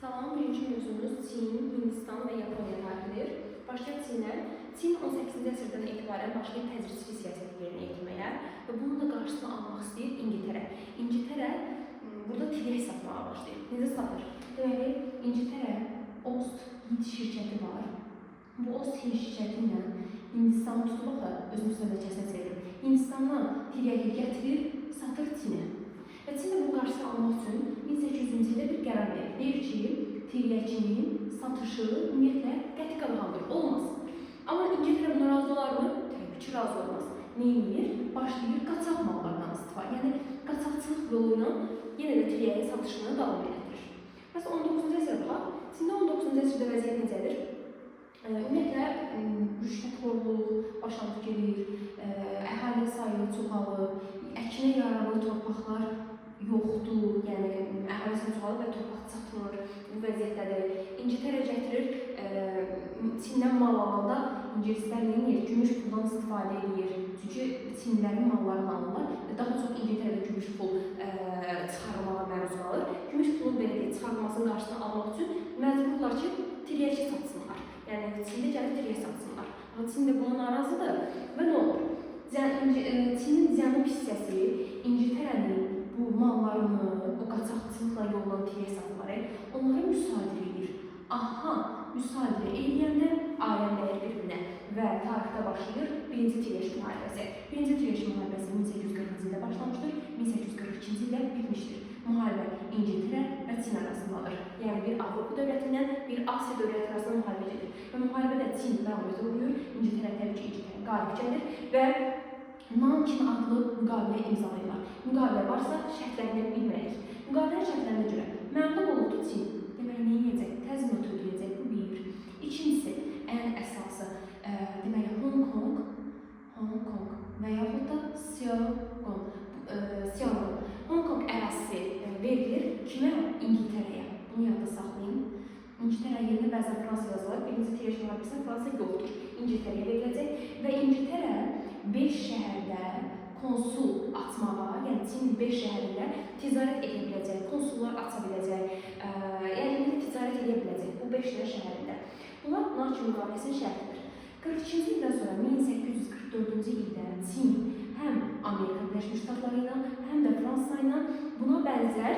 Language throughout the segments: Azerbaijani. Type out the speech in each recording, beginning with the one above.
Salam, birinci mövzumuz Çin, Hindistan və Yaponiya tarixidir. Başlayaq Çindən. Çin 18-ci əsrdən etibarən başlayır tədrici siyasət yerinə yetirməyə və bunun da qarşısını almaq istəyir İngiltərə. İngiltərə burada tiryək satmağa başlayır. Necə satır? Deməli, İngiltərə Ost Hind şirkəti var. Bu Ost Hind şirkəti ilə Hindistanı tutub axı öz müstəmləkəsinə çevirir. Hindistandan tiryəki gətirir, satır Çinə. Və Çin də bunun qarşısını almaq üçün 1800-cü ildə bir qərar verir. Deyir ki, tiryəkinin satışı ümumiyyətlə qəti qadağandır, olmaz. Amma İngiltərə buna razı olarmı? Təbii ki, razı olmaz. Nə edir? Başlayır qaçaq mallardan istifadə. Yəni qaçaqçılıq yolu ilə yenə də tiryəyin satışını davam elətdirir. Bəs 19-cu əsrə baxaq. Çində 19-cu əsrdə vəziyyət necədir? Ümumiyyətlə rüşvətxorluq başlanıb gedir, əhali sayı çoxalıb, əkinə yararlı torpaqlar yoxdur, yəni əhali sayı çoxalıb və torpaq çatmır, bu vəziyyətdədir. İngiltərə gətirir, Çindən mal alanda ingilislər nə edir? Gümüş puldan istifadə edir. Çünki Çinlilərin mallarını alırlar və daha çox İngiltərədə gümüş pul çıxarılmağa məruz qalır. Gümüş pulun belə deyək, çıxarılmasının qarşısını almaq üçün məcburlar ki, tiryəki satsınlar. Yəni Çində gəlib tiryək satsınlar. Amma Çin də buna narazıdır və nə olur? Çinin cənub hissəsi İngiltərənin bu mallarını, o qaçaqçılıqla yollanan tiryək satmaları, onları müsadirə edir. Aha, müsadirə eləyəndə aləm dəyir bir-birinə və tarixdə başlayır Birinci Tiryək müharibəsi. Birinci Tiryək müharibəsi 1840-cı ildə başlamışdır, 1842-ci ildə bitmişdir. Müharibə İngiltərə və Çin arasındadır. Yəni bir Avropa dövləti ilə bir Asiya dövləti arasında müharibə gedir. Və müharibədə Çin məğlubiyyətə uğrayır, İngiltərə təbii ki, İngiltərə qalib gəlir və Nankin adlı müqavilə imzalayırlar. Müqavilə varsa şərtlərini bilməliyik. Müqavilənin şərtlərinə görə məğlub olubdur Çin. Deməli, nə edəcək? Təzminat ödəyəcək. Bu bir. İkincisi, ən əsası, deməli, Hong Kong və yaxud da Xiaogan. Hong Kong ərazisi verilir kimə? İngiltərəyə. Bunu yadda saxlayın. İngiltərə yerinə bəzən Fransa yazılır. Birinci Tiryək müharibəsində Fransa yoxdur. İngiltərəyə veriləcək və İngiltərə 5 şəhərdə konsul açmağa, yəni Çinin 5 şəhərində ticarət edə biləcək, konsullar aça biləcək, yəni ticarət edə biləcək bu 5 dənə şəhərində. Bunlar Nankin müqaviləsinin şərtidir. 42-ci ildən sonra 1844-cü ildə Çin həm Amerika Birləşmiş Ştatları ilə, həm də Fransa ilə buna bənzər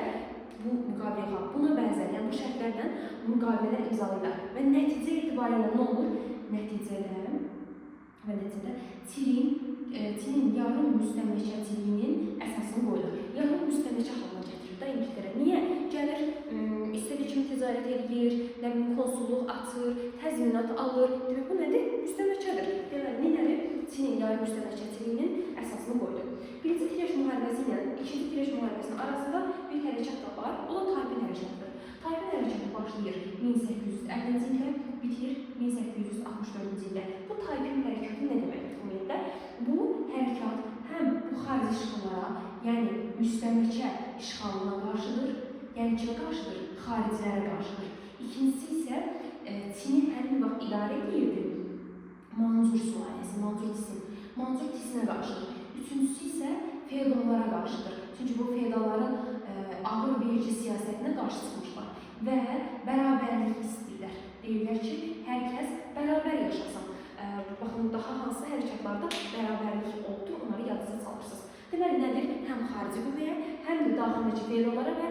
bu müqavilə, buna bənzər, yəni bu şərtlərlə müqavilələr imzalayırlar. Və nəticə etibarilə nə olur? Nəticədə Çinin yarım müstəmləkəçiliyinin əsasını qoyulur. Yarım müstəmləkə halına gətirir də İngiltərə. Niyə? Gəlir, istədiyi kimi ticarət eləyir, nə bilim, konsulluq açır, təzminat alır. Demək, bu nədir? Müstəmləkədir. Deməli, nə nədir? Çinin yarım müstəmləkəçiliyinin əsasını qoydu. Birinci Tiryək müharibəsi ilə ikinci Tiryək müharibəsinin arasında bir hərəkat da var. O da Taypin hərəkatıdır. Taypin hərəkatı başlayır 1850-ci ildə, bitir 1864-cü ildə. Bu Taypin hərəkatı nə deməkdir ümumiyyətlə? Bu hərəkat həm bu xarici işğallara, yəni müstəmləkə işğalına qarşıdır, yəni kimə qarşıdır? Xaricilərə qarşıdır. İkincisi isə Çini həmin vaxt idarə edirdi Mancur sülaləsi, Mancur Tisin. Mancur Tisinə qarşıdır. Üçüncüsü isə feodallara qarşıdır. Çünki bu feodalların ağır vergi siyasətinə qarşı çıxmışlar və bərabərlik istəyirlər. Deyirlər ki, hər kəs bərabər yaşasın. Baxın, daha hansı hərəkatlarda bərabərlik oldu, onları yadınıza salırsınız. Deməli, nədir? Həm xarici qüvvəyə, həm də daxildəki feodallara və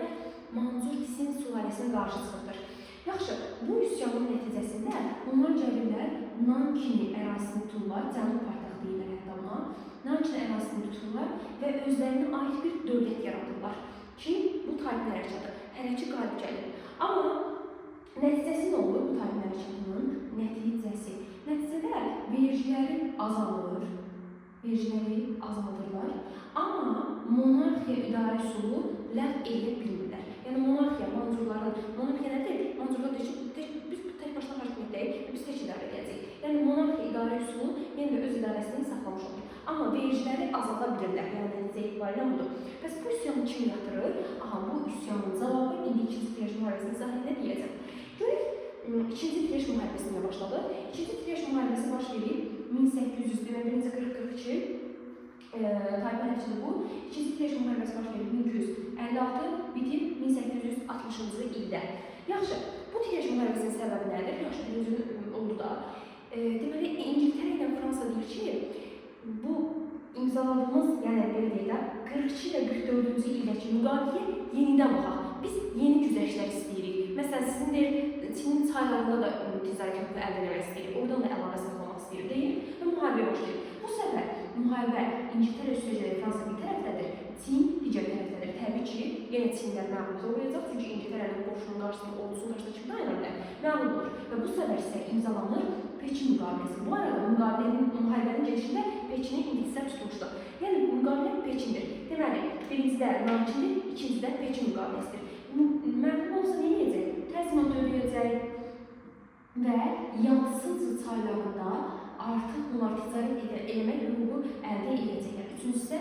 Mancur Tisin sülaləsinə qarşı çıxıbdır. Yaxşı, bu üsyanın nəticəsində bunlar gəlirlər, Nankini ərazisini tuturlar, cənub paytaxtı deyirlər hətta buna. Nankin ərazisini tuturlar və özlərinə aid bir dövlət yaradırlar ki, bu Taypin hərəkatı hələ ki qalib gəlir. Amma nəticəsi nə olur bu Taypin hərəkatının? Nəticəsi. Nəticədə vergiləri azalır, vergiləri azaldırlar, amma monarxiya idarə üsulu ləğv eləyə bilmirlər. Yəni monarxiya, mancurların, monarxiya nədir? Mancurlar deyir ki, biz tək başına hakimiyyətdəyik, biz tək idarə edəcəyik. Yəni monarxiya idarə üsulu yenə də öz idarəsini saxlamış olur. Amma vergiləri azalda bilirlər, yəni nəticə etibarilə budur. Bəs bu üsyanı kim yatırır? Aha, bu üsyanın cavabı indi ikinci Tiryək müharibəsinin izahında deyəcəm. Görək, ikinci Tiryək müharibəsi ilə başladı. İkinci Tiryək müharibəsi baş verib 1800, demək, birinci 40-42, Taypin hərəkatı bu. İkinci Tiryək müharibəsi baş verib 1256, bitib 1860-cı ildə. Yaxşı, bu Triej müharibəsinin səbəbi nədir? Yaxşı, birinci oldu da. Deməli, İngiltərə ilə Fransa deyir ki, bu imzaladığımız, yəni belə deyək də, 42 ilə 44-cü ildəki müqaviləyə yenidən baxaq. Biz yeni güzəştlər istəyirik. Məsələn, sizin deyir, Çinin çaylarında da ticarət hüququ əldə etmək istəyirik. Oradan da əlaqə saxlamaq istəyir, deyir və müharibəyə başlayır. Bu səfər müharibə İngiltərə üstəgələk Fransa bir tərəfdədir, Çin digər tərəfdədir. Təbii ki, yenə Çinlər məğlub olacaq, çünki İngiltərənin qoşunun qarşısında, ordusunun qarşısında kim dayana bilər? Məğlub olur. Və bu səfər isə imzalanır Pekin müqaviləsi. Bu arada müharibənin gedişində Pekini ingilislər tutmuşdu. Yəni müqavilə Pekindir. Deməli, birincidə Nankindir, ikincidə Pekin müqaviləsidir. Məğlub olsa nə edəcək? Təzminat ödəyəcək və Yansız çaylarında artıq bunlar ticarət eləmək hüququ əldə edəcəklər. Üçüncüsü də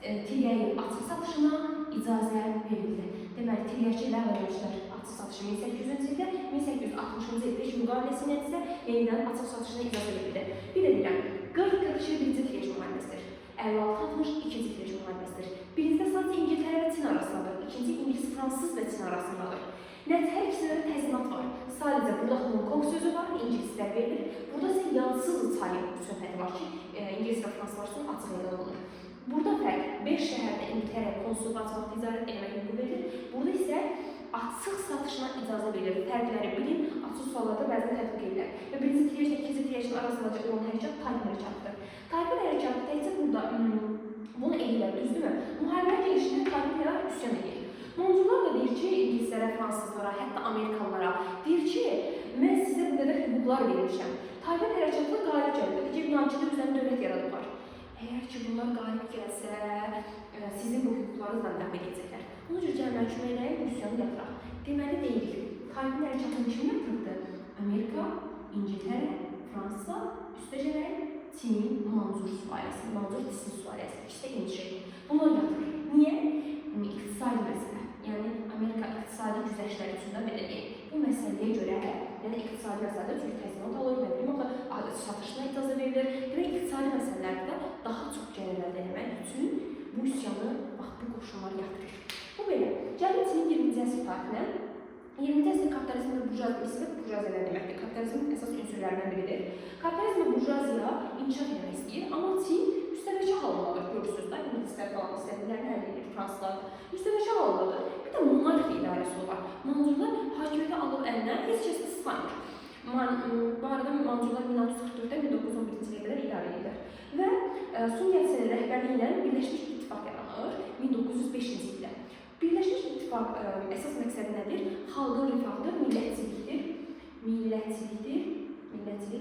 tiryəyin açıq satışına icazə verildi. Deməli, tiryəki ləğv edilmişlər açıq satışı 1800-cü ildə, 1860-cı il Pekin müqaviləsi ilə isə yenidən açıq satışına icazə verildi. Bir də deyirəm, 40-42 birinci Triej müharibəsidir. 56-60 ikinci Triej müharibəsidir. Birincidə sadəcə İngiltərə və Çin arasındadır. İkinci İngilis, Fransız və Çin arasındadır. Hər ikisində də təzminat var. Sadəcə burada Hong Kong sözü var, ingilislər verilir. Burada isə Yansız çayı söhbəti var ki, İngilis və fransızlar üçün açıq elan olunur. Burada fərq 5 şəhərdə İngiltərə konsulluq açmaq, ticarət etmək hüququ verilir. Burada isə açıq satışına icazə verilir. Fərqləri bilin, açıq suallarda bəzən tətbiq edilir. Və birinci Triej ilə ikinci Triejin arasında olan hərəkat Taypin hərəkatıdır. Taypin hərəkatı təkcə burada bunu edirlər, düzdürmü? Müharibənin gedişində Taypinlər üsyan edir. Moncular da deyir ki, ingilislərə, fransızlara, hətta amerikalılara deyir ki, mən sizə bu qədər hüquqlar vermişəm. Taypin hərəkatı qalib gəldi. Deyir ki, Nankidə özlərini dövlət yaradıblar. Əgər ki, bunlar qalib gəlsə, sizin bu hüquqlarınızla ləğv edəcəklər. Ona görə gəlməyə kömək eləyin, bu üsyanı yatıraq. Deməli, deyirik, Taypin hərəkatını kim yatırdı? Amerika, İngiltərə, Fransa, üstəgələk Çin, Mancur sülaləsi, Mancur Çin sülaləsi, ikisi də eyni şeydir. Bunlar yatırır. Niyə? İqtisadi məsələ. Yəni, Amerika iqtisadi güzəştlər üçün də belə deyil. Bu məsələyə görə, yəni iqtisadi məsələdə çünki təzminat alır, nə bilim, satışına icazə verilir. Demək, iqtisadi məsələlərdə də daha çox gəlir əldə etmək üçün bu üsyanı, bax, bu qoşunlar yatırır. Bu belə. Gəlin Çinin 20-ci əsr tarixinə. 20-ci əsr kapitalizm və burjuaziya, burjuaziya nə deməkdir? Kapitalizmin əsas ünsürlərindən biridir. Kapitalizm və burjuaziya inkişaf etmək istəyir, amma Çin müstəmləkə halındadır. Görürsünüz də, ingilislər falan istədiklərini həll edir, fransızlar da. Müstəmləkə halındadır. Bir də monarxiya idarəsi var. Mancurlar hakimiyyəti alıb əlinə, heç kəs də saymır. Bu arada Mancurlar 1644-dən 1911-ci ilə qədər idarə edirlər. Və Sun Yat-senin rəhbərliyi ilə Birləşmiş İttifaq yaranır 1905-ci ildə. Birləşmiş İttifaq əsas məqsədi nədir? Xalqın rifahıdır, millətçilikdir, millətçilik,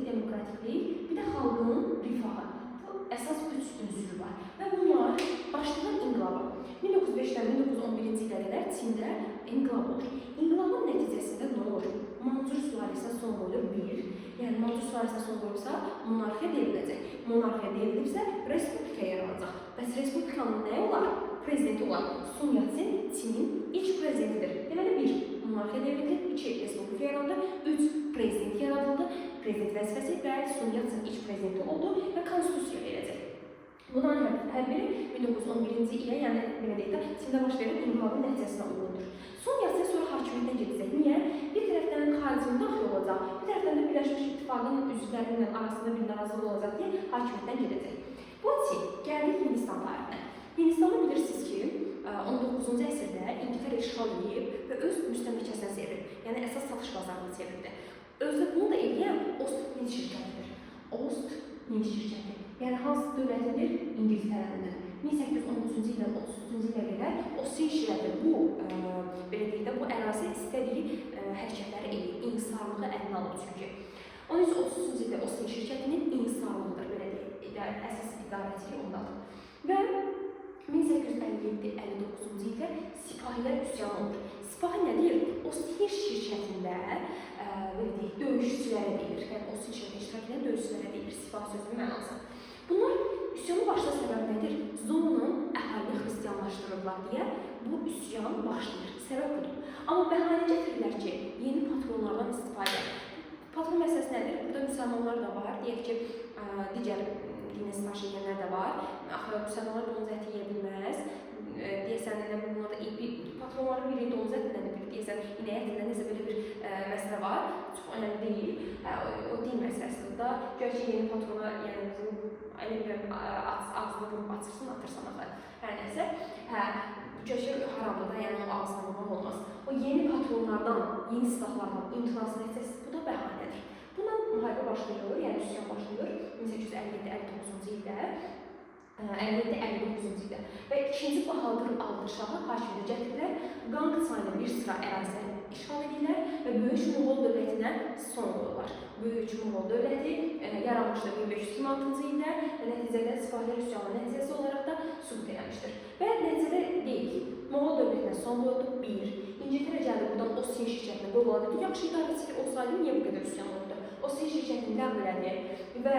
demokratiklik, bir də xalqın rifahı. Bu əsas 3 ünsürü var və bunlar başlayır inqilaba. 1905-dən 1911-ci ilə qədər Çində inqilab olur. İnqilabın nəticəsində nə olur? Mancur sülaləsinə son qoyulur 1. Yəni Mancur sülaləsinə son qoyulursa, monarxiya devriləcək. Monarxiya devrilibsə, respublika yaranacaq. Bəs respublikanın nəyi olar? Prezidenti olar. Sun Yat-sen Çinin ilk prezidentidir. Deməli, 1. Monarxiya devrildi, 2. Respublika yarandı, 3. Prezident yaradıldı. Prezident vəzifəsi, bəli, Sun Yat-sen ilk prezidenti oldu və konstitusiya verəcək. Bunların hər biri 1911-ci ilə, yəni belə deyək də, Çində baş verən inqilabın nəticəsinə uyğundur. Sun Yat-sen sonra hakimiyyətdən gedəcək. Niyə? Bir tərəfdən xarici müdaxilə olacaq, bir tərəfdən də Birləşmiş İttifaqın üzvləri ilə arasında bir narazılıq olacaq deyə hakimiyyətdən gedəcək. Bu Çin, gəldik Hindistan tarixinə. Hindistanı bilirsiniz ki, 19-cu əsrdə İngiltərə işğal edib və öz müstəmləkəsinə çevirib. Yəni əsas satış bazarına çevirdi. Özdə bunu da eləyən Ost-Hind şirkətidir. Ost-Hind şirkəti. Yəni hansı dövlətindir? İngiltərənindir. 1813-cü ildən 33-cü ilə qədər Ost-Hind şirkəti bu, belə deyək də, bu ərazi istədiyi hərəkətləri eləyib, insarlığı əlinə alıb çünki. 1333-cü ildə Ost-Hind şirkətinin insarlığıdır, belə deyək, əsas idarəçiliyi ondadır. Və 1857-59-cu ildə Sipahilər üsyanı olur. Sipahi nə deyir? Ost-Hind şirkətində, belə deyək, döyüşçülərə deyilir. Yəni Ost-Hind şirkətində iştirak edən döyüşçülərə deyilir Sipahi sözünün mənası. Bunlar üsyanın başlıca səbəbi nədir? Zonun əhalini xristianlaşdırırlar deyə bu üsyan başlayır. Səbəb budur. Amma bəhanə gətirirlər ki, yeni patronlardan istifadə. Patron məsələsi nədir? Burada müsəlmanlar da var. Deyək ki, digər dinə sitayiş edənlər də var. Axı, müsəlmanlar donuz əti yeyə bilməz. Deyəsən, nə bunlar da Patronların biri donuz ətindən, biri deyəsən inək ətindən, nəsə belə bir məsələ var. Çox önəmli deyil. O din məsələsidir da. Güya ki, yeni patrona, yəni elə bilirəm, ağzını vurub açırsın, atırsan axı. Hər nəsə. Hə, güya ki, haramdır da, yəni onu ağzına vurmaq olmaz. O yeni patronlardan, yeni silahlardan imtinası nəticəsi, bu da bəhanədir. Bundan müharibə başlayır, yəni üsyan başlayır 1857-59-cu ildə. 57-59-cu ildə və 2-ci Bahadır adlı şahı hakimiyyətə gətirirlər, Qanq çayına bir sıra əraziləri işğal edirlər və Böyük Moğol dövlətinə son qoyurlar. Böyük Moğol dövləti yaranmışdı 1526-cı ildə və nəticədə Sipahilər üsyanı nəticəsi olaraq da süqut eləmişdir. Və nəticədə deyirik, Moğol dövlətinə son qoyuldu 1. İngiltərə gəldi buradan o Sin şirkətini qovladı. Yaxşı idarəçi olsaydı niyə bu qədər üsyan olurdu? O Sin şirkətini ləğv elədi və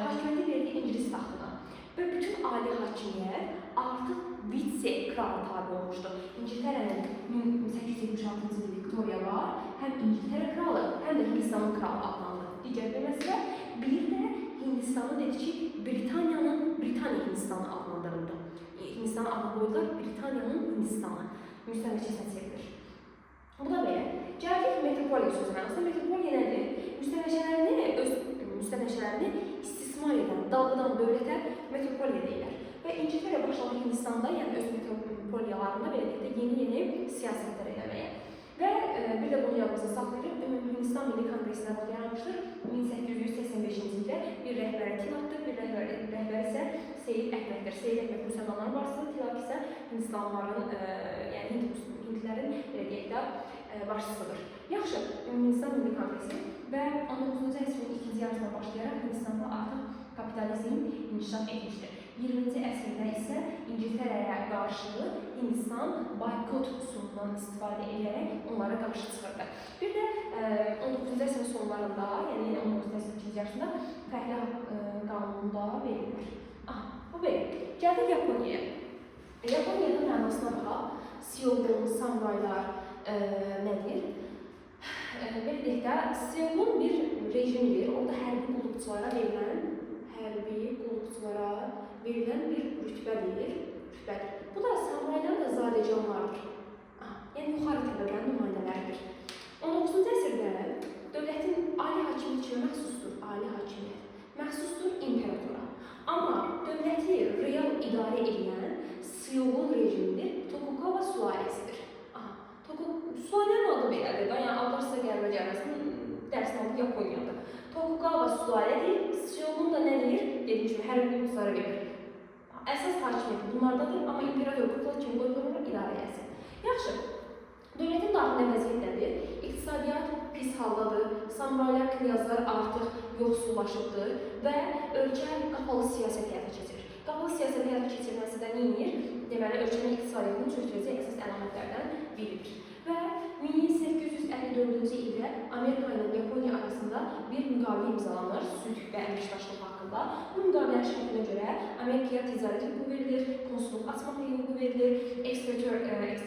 hakimiyyəti verdi İngilis taxtına. Və bütün ali hakimiyyət artıq vitse-krala tabi olmuşdu. İngiltərənin 1876-cı ildə Viktoriya var, həm İngiltərə kralı, həm də Hindistanın kralı adlandı. Digər bir məsələ, bir də Hindistanı dedi ki, Britaniyanın Britaniya Hindistanı adlandırıldı. Hindistanı adını qoydular, Britaniyanın Hindistanı müstəmləkəsinə çevrilir. Bu da belə. Gəldik metropoliya sözü mənasına. Metropoliya nədir? Müstəmləkələrini, öz müstəmləkələrini istismar edən, dağıdan dövlətə metropoliya deyirlər. Və İngiltərə başladı Hindistanda, yəni öz metropoliyalarında belə deyək də yeni-yeni siyasətlər eləməyə. Və bir də bunu yadımızda saxlayırıq. Ümumi Hindistan Milli Konqresi nə vaxt yaranmışdır? 1885-ci ildə bir rəhbəri Tilakdır, bir rəhbəri isə Seyid Əhməddir. Seyid Əhməd müsəlmanların başçısı, Tilak isə Hindistanlıların, yəni Hindlilərin belə deyək də başçısıdır. Yaxşı, Ümumi Hindistan Milli Konqresi və 19-cu əsrin ikinci yarısına başlayaraq Hindistanda artıq kapitalizm inkişaf etmişdir. 20-ci əsrdə isə İngiltərəyə qarşı Hindistan boykot üsulundan istifadə edərək onlara qarşı çıxırdı. Bir də 19-cu əsrin sonlarında, yəni 19-cu əsrin ikinci yarısında fərqli qanunu da verirlər. Aha, bu belə. Gəldik Yaponiyaya. Yaponiyada mənasına baxaq. Syogun, samuraylar nədir? Belə deyək də, Syogun bir rejimdir. Orada hərbi qulluqçulara verilən bir rütbədir. Bu da samuraylar da zadəganlardır. Yəni yuxarı təbəqənin nümayəndələridir. 19-cu əsrdə dövlətin ali hakimiyyəti kimə məxsusdur? Ali hakimiyyət məxsusdur imperatora. Amma dövləti real idarə edən Syogun rejimidir, Tokugawa sülaləsidir. Sülalənin adı belədir da, yəni adlar sizə qəribə gəlməsin, dərsin adı Yaponiyadır. Tokugawa sülalədir, Syogun da nə deyir? Dediyim kimi, hərbi qulluqçulara verir. Əsas hakimiyyət bunlardadır, amma imperator kukla kimi qoyulur, idarə eləsin. Yaxşı, dövlətin daxilində vəziyyət nədir? İqtisadiyyat pis haldadır, samuraylar, knyazlar artıq yoxsullaşıbdır və ölkə qapalı siyasət həyata keçirir. Qapalı siyasət həyata keçirməsi də nə edir? Deməli, ölkənin iqtisadiyyatını çökdürəcək əsas əlamətlərdən biridir. Və 1854-cü ildə Amerika ilə Yaponiya arasında bir müqavilə imzalanır sülh və əməkdaşlıq haqqında. Bu müqavilənin şərtinə görə Amerikaya ticarət hüququ verilir, konsulluq açmaq hüququ verilir, eksterritoriallıq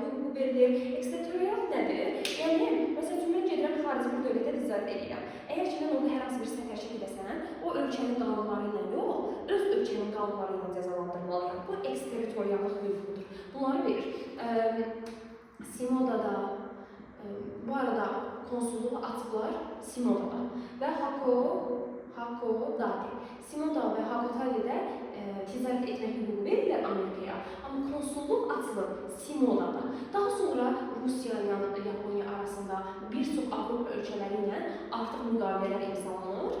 hüququ verilir. Eksterritoriallıq nədir? Yəni, məsəl üçün, mən gedirəm xarici bir dövlətə ticarət edirəm. Əgər ki, mən orada hər hansı bir səhv hərəkət edəsəm, o ölkənin qanunları ilə yox, öz ölkənin qanunları ilə cəzalandırmalıyam. Bu eksterritoriallıq hüququdur. Bunları verir. Simodada, bu arada konsulluğu açıblar Simodada və Hakodate. Simoda və Hakodate'də ticarət etmək hüququ verirlər Amerikaya, amma konsulluq açılır Simodada. Daha sonra Rusiya ilə Yaponiya arasında bir çox Avropa ölkələri ilə artıq müqavilələr imzalanır.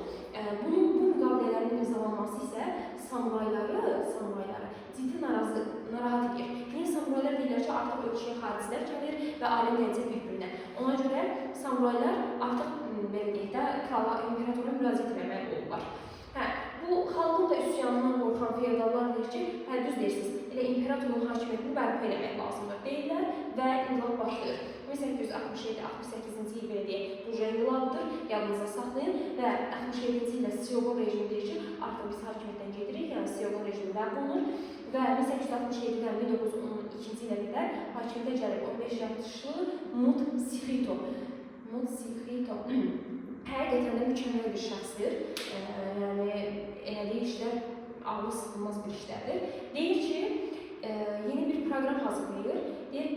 Bu müqavilələrin imzalanması isə samurayları ciddi narahat edir. Yəni samuraylar deyirlər ki, artıq ölkəyə xaricilər gəlir və aləm gələcək bir-birinə. Ona görə samuraylar artıq belə deyək də krala, imperatora müraciət etməməli olurlar. Hə, bu xalqın da üsyanından qorxan feodallar deyir ki, hə düz deyirsiniz, elə imperatorun hakimiyyətini bərpa eləmək lazımdır deyirlər və inqilab başlayır. 1867-68-ci il belə deyək, burja inqilabıdır, yadınızda saxlayın və 67-ci ildə Syogun rejimi deyir ki, artıq biz hakimiyyətdən gedirik, yəni Syogun rejimi ləğv olunur və 1867-dən 1912-ci ilə qədər hakimiyyətə gəlir 15 yaşlı Mutsuhito. Mutsuhito həqiqətən də mükəmməl bir şəxsdir, yəni elədiyi işlər ağlı sıxılmaz bir işlərdir. Deyir ki, yeni bir proqram hazırlayır, deyir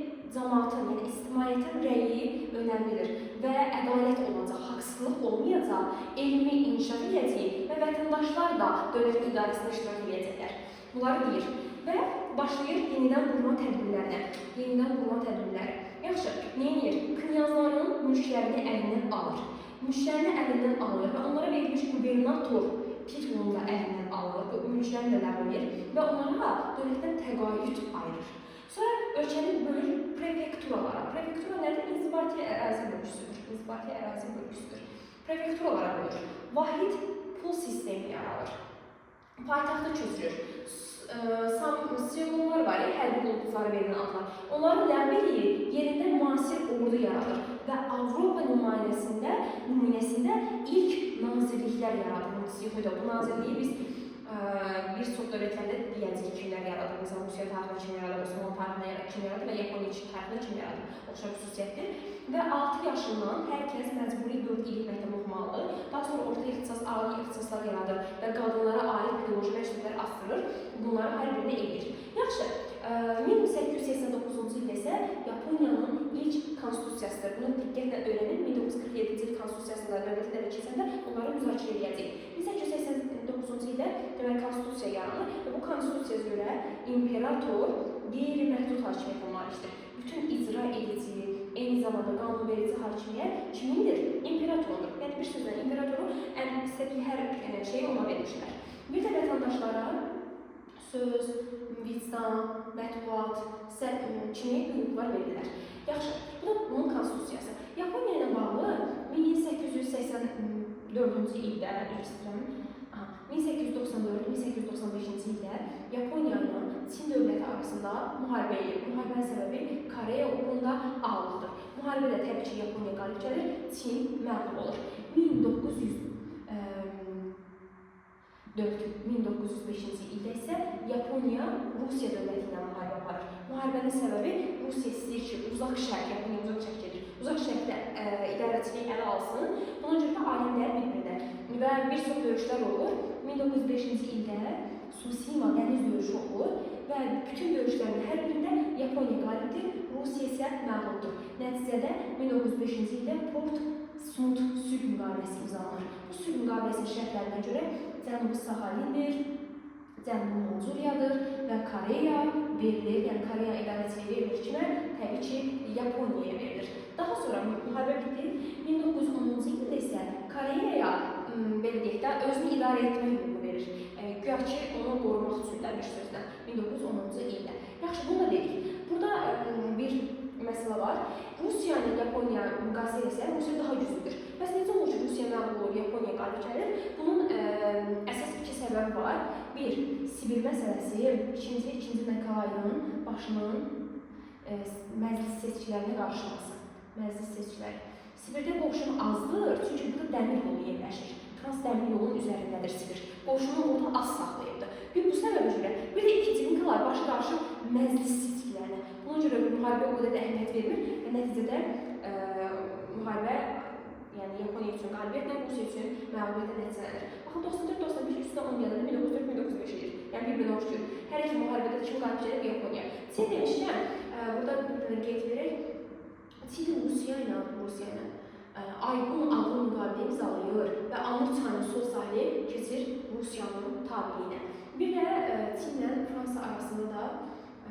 Cəmiyyətin rəyi önəmlidir və ədalət olacaq, haqsızlıq olmayacaq, elmi inkişaf edəcək və vətəndaşlar da dövlətin idarəsində iştirak edəcəklər. Bunları deyir və başlayır yenidən qurma tədbirlərinə. Yenidən qurma tədbirləri. Yaxşı, nə edir? Knyazların mülklərini əlindən alır. Mülklərini əlindən alır və onlara verilmiş qubernator titulunu da əlindən alır, bu mülklərini də ləğv edir və onlara dövlətdən təqaüd ayırır. Sonra ölkəni bölür prefekturalara. Prefektura nədir? İnzibati ərazi bölgüsüdür. İnzibati ərazi bölgüsüdür. Prefekturalara bölür. Vahid pul sistemi yaranır. Paytaxtı köçürür. Siyonlar var ya, hərbi qulluqçulara verilən adlar. Onları ləğv eləyir, yerində müasir ordu yaradır və Avropa nümunəsində ilk nazirliklər yaradır. Bu nazirliyi biz bir çox dövlətlərdə deyəcəyik kimlər yaradır. Məsələn, Rusiya tarixində kim yaradır, Osmanlı tarixində kim yaradır və Yaponiya tarixində kim yaradır. Oxşar xüsusiyyətdir. Və 6 yaşından hər kəs məcburi 4 illik məktəb oxumalıdır. Daha sonra orta ixtisas, ali ixtisaslar yaradır və qadınlara aid pedaqoji məktəblər açdırır. Bunları hər birini eləyir. Yaxşı, 1889-cu ildə isə Yaponiyanın ilk konstitusiyasıdır. Bunu diqqətlə öyrənin. 1947-ci il konstitusiyasında növbəti dəfə keçəndə onları müzakirə edəcəyik. 1889-cu ildə deməli konstitusiya yaranır və bu konstitusiyaya görə imperator qeyri-məhdud hakimiyyətə malikdir. Bütün icra edici, eyni zamanda qanunverici hakimiyyət kimindir? İmperatordur. Yəni bir sözlə imperatoru ən istədiyi hər şeyi ona vermişlər. Bir də vətəndaşlara söz, vicdan, mətbuat kimi hüquqlar verirlər. Yaxşı, bu da bunun konstitusiyası. Yaponiya ilə bağlı 1884-cü ildə, üzr istəyirəm, 1894-1895-ci ildə Yaponiya ilə Çin dövləti arasında müharibə edir. Müharibənin səbəbi Koreya uğrunda ağırlıqdır. Müharibədə təbii ki, Yaponiya qalib gəlir, Çin məğlub olur. 1904-1905-ci ildə isə Yaponiya Rusiya dövləti ilə müharibə aparır. Müharibənin səbəbi Rusiya istəyir ki, Uzaq Şərq, Yaponiya Uzaq Şərq gedir. Uzaq Şərqdə idarəçiliyi ələ alsın. Buna görə də alimlər bir-birinə və bir çox döyüşlər olur. 1905-ci ildə Tsushima dəniz döyüşü olur və bütün döyüşlərin hər birində Yaponiya qalibdir, Rusiya isə məğlubdur. Nəticədə 1905-ci ildə Port Sund sülh müqaviləsi imzalanır. Bu sülh müqaviləsinin şərtlərinə görə Cənubi Saxalindir, Cənubi Manchuriyadır və Koreya verilir, yəni Koreya idarəçiliyi verilir kimə? Təbii ki, Yaponiyaya verilir. Daha sonra müharibə bitdi. 1910-cu ildə isə Koreyaya belə deyək də özünü idarə etmək hüququ verir. Güya ki, onu qorumaq üçün də bir sözlə 1910-cu ildə. Yaxşı, bunu da dedik. Burada bir məsələ var. Rusiya ilə Yaponiya müqayisə etsək, Rusiya daha güclüdür. Bəs necə olur ki, Rusiya məğlub olur, Yaponiya qalib gəlir? Bunun əsas iki səbəbi var. Bir, Sibir məsələsi, ikinci, ikinci Nikolayın başının məclis seçkilərinə qarışması. Məclis seçkiləri. Sibirdə qoşun azdır, çünki burada dəmir yolu yerləşir. Trans dəmir yolunun üzərindədir Sibir. Qoşunu orada az saxlayıbdır. Bir bu səbəbə görə, bir də ikinci Nikolay başı qarışır məclis seçkilərinə. Buna görə müharibə o qədər də əhəmiyyət vermir və nəticədə müharibə, yəni Yaponiya üçün qalibiyyətlə, Rusiya üçün məğlubiyyətlə nəticələnir. Baxın, 94-95 üstünə 10 gələndə 1904-1905 edir. Yəni bir-birinə oxşayır. Hər iki müharibədə kim qalib gəlir? Yaponiya. Çin demişkən, burada bir dənə qeyd verək. Çin Rusiya ilə Aygun adlı müqavilə imzalayır və Amur çayının sol sahili keçir Rusiyanın tabiliyinə. Bir də Çinlə Fransa arasında da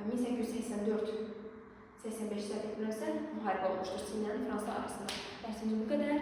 1884-85 səhv etmirəmsə müharibə olmuşdur Çinlə Fransa arasında. Dərsimiz bu qədər.